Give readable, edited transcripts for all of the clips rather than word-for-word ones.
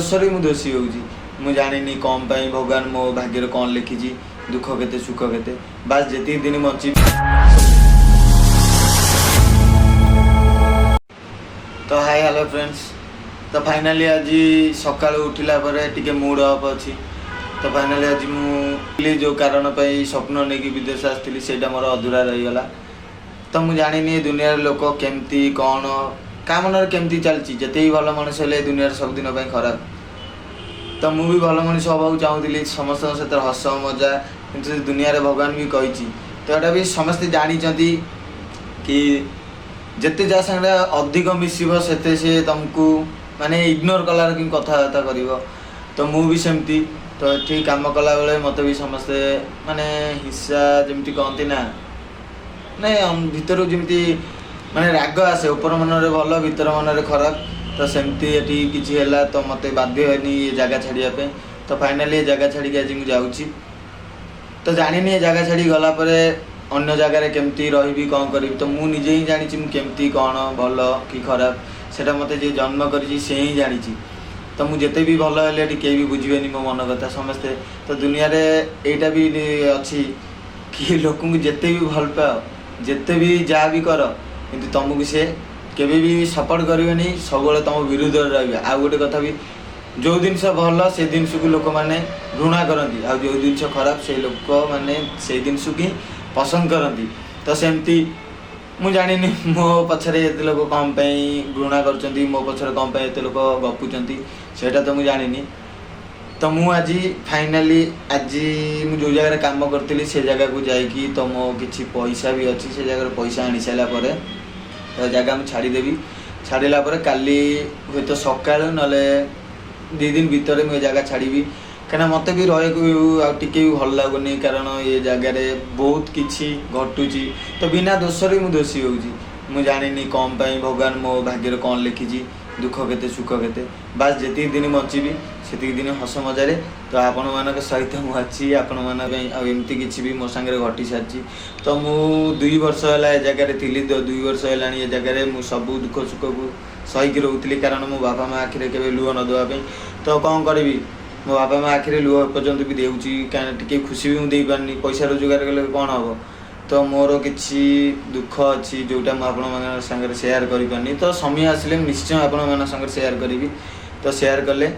ଦୋଷରେ ମୁଁ ଦୋଷୀ ହେଉଛି। ମୁଁ ଜାଣିନି କ'ଣ ପାଇଁ ଭଗବାନ ମୋ ଭାଗ୍ୟରେ କ'ଣ ଲେଖିଛି, ଦୁଃଖ କେତେ, ସୁଖ କେତେ। ବାସ୍, ଯେତିକି ଦିନ ବଞ୍ଚିବି। ତ ହାଇ, ହ୍ୟାଲୋ ଫ୍ରେଣ୍ଡସ୍। ତ ଫାଇନାଲି ଆଜି ସକାଳୁ ଉଠିଲା ପରେ ଟିକେ ମୁଡ୍ ଅଫ୍ ଅଛି। ତ ଫାଇନାଲି ଆଜି ମୁଁ ଯେଉଁ କାରଣ ପାଇଁ ସ୍ୱପ୍ନ ନେଇକି ବିଦେଶ ଆସିଥିଲି, ସେଇଟା ମୋର ଅଧୁରା ରହିଗଲା। ତ ମୁଁ ଜାଣିନି ଏ ଦୁନିଆର ଲୋକ କେମିତି କ'ଣ, କାହା ମନରେ କେମିତି ଚାଲିଛି। ଯେତେ ବି ଭଲ ମଣିଷ ହେଲେ ଏ ଦୁନିଆରେ ସବୁଦିନ ପାଇଁ ଖରାପ। ତ ମୁଁ ବି ଭଲ ମଣିଷ ହେବାକୁ ଚାହୁଁଥିଲି, ସମସ୍ତଙ୍କ ସହିତ ହସ ମଜା। କିନ୍ତୁ ସେ ଦୁନିଆରେ ଭଗବାନ ବି କହିଛି, ତ ଏଇଟା ବି ସମସ୍ତେ ଜାଣିଛନ୍ତି କି ଯେତେ ଯାହା ସାଙ୍ଗରେ ଅଧିକ ମିଶିବ, ସେତେ ସିଏ ତୁମକୁ ମାନେ ଇଗ୍ନୋର କଲାର କି କଥାବାର୍ତ୍ତା କରିବ। ତ ମୁଁ ବି ସେମିତି। ତ ଏଠି କାମ କଲାବେଳେ ମୋତେ ବି ସମସ୍ତେ ମାନେ ହିଂସା ଯେମିତି କହନ୍ତି ନା, ନାଇଁ, ଭିତରୁ ଯେମିତି ମାନେ ରାଗ ଆସେ, ଉପର ମନରେ ଭଲ, ଭିତର ମନରେ ଖରାପ। ତ ସେମିତି ଏଠି କିଛି ହେଲା, ତ ମୋତେ ବାଧ୍ୟ ହେନି ଏ ଜାଗା ଛାଡ଼ିବା ପାଇଁ। ତ ଫାଇନାଲି ଏ ଜାଗା ଛାଡ଼ିକି ଆଜି ମୁଁ ଯାଉଛି। ତ ଜାଣିନି ଏ ଜାଗା ଛାଡ଼ିକି ଗଲା ପରେ ଅନ୍ୟ ଜାଗାରେ କେମିତି ରହିବି, କ'ଣ କରିବି। ତ ମୁଁ ନିଜେ ହିଁ ଜାଣିଛି ମୁଁ କେମିତି କ'ଣ, ଭଲ କି ଖରାପ, ସେଇଟା ମୋତେ ଯିଏ ଜନ୍ମ କରିଛି ସେ ହିଁ ଜାଣିଛି। ତ ମୁଁ ଯେତେ ବି ଭଲ ହେଲେ ଏଠି କେହି ବି ବୁଝିବେନି ମୋ ମନ କଥା ସମସ୍ତେ। ତ ଦୁନିଆରେ ଏଇଟା ବି ଅଛି କି ଲୋକଙ୍କୁ ଯେତେ ବି ଭଲ ପାଅ, ଯେତେ ବି ଯାହା ବି କର, କିନ୍ତୁ ତୁମକୁ ସେ କେବେ ବି ସପୋର୍ଟ କରିବେନି, ସବୁବେଳେ ତୁମ ବିରୁଦ୍ଧରେ ରହିବେ। ଆଉ ଗୋଟେ କଥା ବି, ଯେଉଁ ଜିନିଷ ଭଲ ସେ ଜିନିଷକୁ ଲୋକମାନେ ଘୃଣା କରନ୍ତି, ଆଉ ଯେଉଁ ଜିନିଷ ଖରାପ ସେଇ ଲୋକମାନେ ସେଇ ଜିନିଷକୁ ହିଁ ପସନ୍ଦ କରନ୍ତି। ତ ସେମିତି ମୁଁ ଜାଣିନି ମୋ ପଛରେ ଏତେ ଲୋକ କ'ଣ ପାଇଁ ଘୃଣା କରୁଛନ୍ତି, ମୋ ପଛରେ କ'ଣ ପାଇଁ ଏତେ ଲୋକ ଗପୁଛନ୍ତି, ସେଇଟା ତ ମୁଁ ଜାଣିନି। ତ ମୁଁ ଆଜି ଫାଇନାଲି ଆଜି ମୁଁ ଯେଉଁ ଜାଗାରେ କାମ କରିଥିଲି, ସେ ଜାଗାକୁ ଯାଇକି, ତ ମୋ କିଛି ପଇସା ବି ଅଛି, ସେ ଜାଗାରେ ପଇସା ଆଣି ସାରିଲା ପରେ ତ ଜାଗା ମୁଁ ଛାଡ଼ିଦେବି। ଛାଡ଼ିଲା ପରେ କାଲି ହୁଏତ ସକାଳୁ, ନହେଲେ 2 ଦିନ ଭିତରେ ମୁଁ ଏ ଜାଗା ଛାଡ଼ିବି। କାହିଁକିନା ମୋତେ ବି ରହିବାକୁ ଆଉ ଟିକେ ବି ଭଲ ଲାଗୁନି, କାରଣ ଏ ଜାଗାରେ ବହୁତ କିଛି ଘଟୁଛି। ତ ବିନା ଦୋଷରେ ମୁଁ ଦୋଷୀ ହେଉଛି। ମୁଁ ଜାଣିନି କ'ଣ ପାଇଁ ଭଗବାନ ମୋ ଭାଗ୍ୟରେ କ'ଣ ଲେଖିଛି, ଦୁଃଖ କେତେ, ସୁଖ କେତେ। ବାସ୍, ଯେତିକି ଦିନ ବଞ୍ଚିବି ସେତିକି ଦିନ ହସ ମଜାରେ। ତ ଆପଣମାନଙ୍କ ସହିତ ମୁଁ ଅଛି ଆପଣମାନଙ୍କ ପାଇଁ। ଆଉ ଏମିତି କିଛି ବି ମୋ ସାଙ୍ଗରେ ଘଟି ସାରିଛି। ତ ମୁଁ 2 ବର୍ଷ ହେଲା ଏ ଜାଗାରେ ଥିଲି। ତ 2 ବର୍ଷ ହେଲାଣି ଏ ଜାଗାରେ ମୁଁ ସବୁ ଦୁଃଖ ସୁଖକୁ ସହିକି ରହୁଥିଲି, କାରଣ ମୋ ବାପା ମା ଆଖିରେ କେବେ ଲୁହ ନ ଦେବା ପାଇଁ। ତ କ'ଣ କରିବି, ମୋ ବାପା ମା ଆଖିରେ ଲୁହ ଏପର୍ଯ୍ୟନ୍ତ ବି ଦେଉଛି, କାରଣ ଟିକେ ଖୁସି ବି ମୁଁ ଦେଇପାରୁନି। ପଇସା ରୋଜଗାର କଲେ କ'ଣ ହେବ? ତ ମୋର କିଛି ଦୁଃଖ ଅଛି, ଯେଉଁଟା ମୁଁ ଆପଣମାନଙ୍କ ସାଙ୍ଗରେ ସେୟାର କରିପାରୁନି। ତ ସମୟ ଆସିଲେ ମୁଁ ନିଶ୍ଚୟ ଆପଣମାନଙ୍କ ସାଙ୍ଗରେ ସେୟାର କରିବି। ତ ସେୟାର କଲେ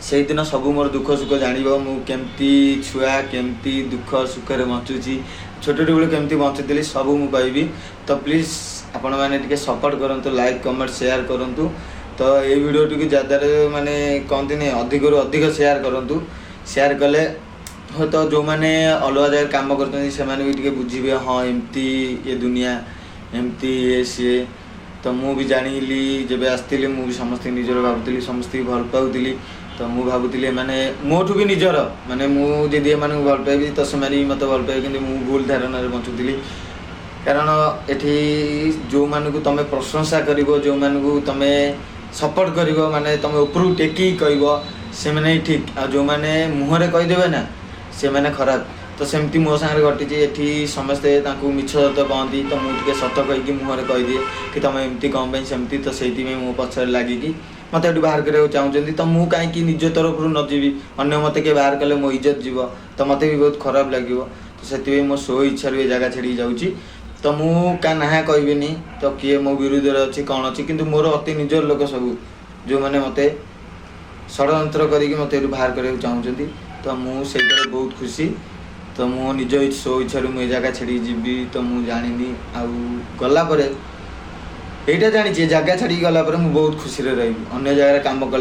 ସେଇଦିନ ସବୁ ମୋର ଦୁଃଖ ସୁଖ ଜାଣିବ, ମୁଁ କେମିତି ଛୁଆ, କେମିତି ଦୁଃଖ ସୁଖରେ ବଞ୍ଚୁଛି, ଛୋଟଟି ବେଳୁ କେମିତି ବଞ୍ଚୁଥିଲି, ସବୁ ମୁଁ କହିବି। ତ ପ୍ଲିଜ୍ ଆପଣମାନେ ଟିକେ ସପୋର୍ଟ କରନ୍ତୁ, ଲାଇକ୍, କମେଣ୍ଟ, ସେୟାର କରନ୍ତୁ। ତ ଏଇ ଭିଡ଼ିଓଟିକୁ ଯାଦ୍ୱାରା ମାନେ କହନ୍ତିନି, ଅଧିକରୁ ଅଧିକ ସେୟାର କରନ୍ତୁ। ସେୟାର କଲେ ହୁଏତ ଯେଉଁମାନେ ଅଲଗା ଜାଗାରେ କାମ କରୁଛନ୍ତି, ସେମାନେ ବି ଟିକେ ବୁଝିବେ, ହଁ, ଏମିତି ଏ ଦୁନିଆ, ଏମିତି ଇଏ ସିଏ। ତ ମୁଁ ବି ଜାଣିଲି, ଯେବେ ଆସିଥିଲି ମୁଁ ବି ସମସ୍ତଙ୍କୁ ନିଜର ଭାବୁଥିଲି, ସମସ୍ତଙ୍କୁ ଭଲ ପାଉଥିଲି। ତ ମୁଁ ଭାବୁଥିଲି ଏମାନେ ମୋଠୁ ବି ନିଜର, ମାନେ ମୁଁ ଯଦି ଏମାନଙ୍କୁ ଭଲ ପାଇବି ତ ସେମାନେ ବି ମୋତେ ଭଲ ପାଇବେ। କିନ୍ତୁ ମୁଁ ଭୁଲ ଧାରଣାରେ ବଞ୍ଚୁଥିଲି, କାରଣ ଏଠି ଯେଉଁମାନଙ୍କୁ ତମେ ପ୍ରଶଂସା କରିବ, ଯେଉଁମାନଙ୍କୁ ତମେ ସପୋର୍ଟ କରିବ, ମାନେ ତମେ ଉପରକୁ ଟେକିକି କହିବ, ସେମାନେ ହିଁ ଠିକ୍। ଆଉ ଯେଉଁମାନେ ମୁହଁରେ କହିଦେବେ ନା, ସେମାନେ ଖରାପ। ତ ସେମିତି ମୋ ସାଙ୍ଗରେ ଘଟିଛି। ଏଠି ସମସ୍ତେ ତାଙ୍କୁ ମିଛ ସତ କହନ୍ତି, ତ ମୁଁ ଟିକେ ସତ କହିକି ମୁହଁରେ କହିଦିଏ କି ତମେ ଏମିତି କ'ଣ ପାଇଁ, ସେମିତି। ତ ସେଇଥିପାଇଁ ମୋ ପଛରେ ଲାଗିକି ମୋତେ ଏଠୁ ବାହାର କରିବାକୁ ଚାହୁଁଛନ୍ତି। ତ ମୁଁ କାହିଁକି ନିଜ ତରଫରୁ ନ ଯିବି? ଅନ୍ୟ ମୋତେ କିଏ ବାହାର କଲେ ମୋ ଇଜ୍ଜତ ଯିବ, ତ ମୋତେ ବି ବହୁତ ଖରାପ ଲାଗିବ। ତ ସେଥିପାଇଁ ମୋ ସ୍ୱ ଇଚ୍ଛାରୁ ଏ ଜାଗା ଛାଡ଼ିକି ଯାଉଛି। ତ ମୁଁ କାହା ନାଁ କହିବିନି, ତ କିଏ ମୋ ବିରୁଦ୍ଧରେ ଅଛି, କ'ଣ ଅଛି, କିନ୍ତୁ ମୋର ଅତି ନିଜର ଲୋକ ସବୁ ଯେଉଁମାନେ ମୋତେ ଷଡ଼ଯନ୍ତ୍ର କରିକି ମୋତେ ଏଠୁ ବାହାର କରିବାକୁ ଚାହୁଁଛନ୍ତି। ତ ମୁଁ ସେଇଟାରେ ବହୁତ ଖୁସି। ତ ମୁଁ ନିଜ ସ୍ୱ ଇଚ୍ଛାରୁ ମୁଁ ଏ ଜାଗା ଛାଡ଼ିକି ଯିବି। ତ ମୁଁ ଜାଣିନି, ଆଉ ଗଲା ପରେ ଏଇଟା ଜାଣିଛି, ଏ ଜାଗା ଛାଡ଼ିକି ଗଲା ପରେ ମୁଁ ବହୁତ ଖୁସିରେ ରହିବି। ଅନ୍ୟ ଜାଗାରେ କାମ କଲେ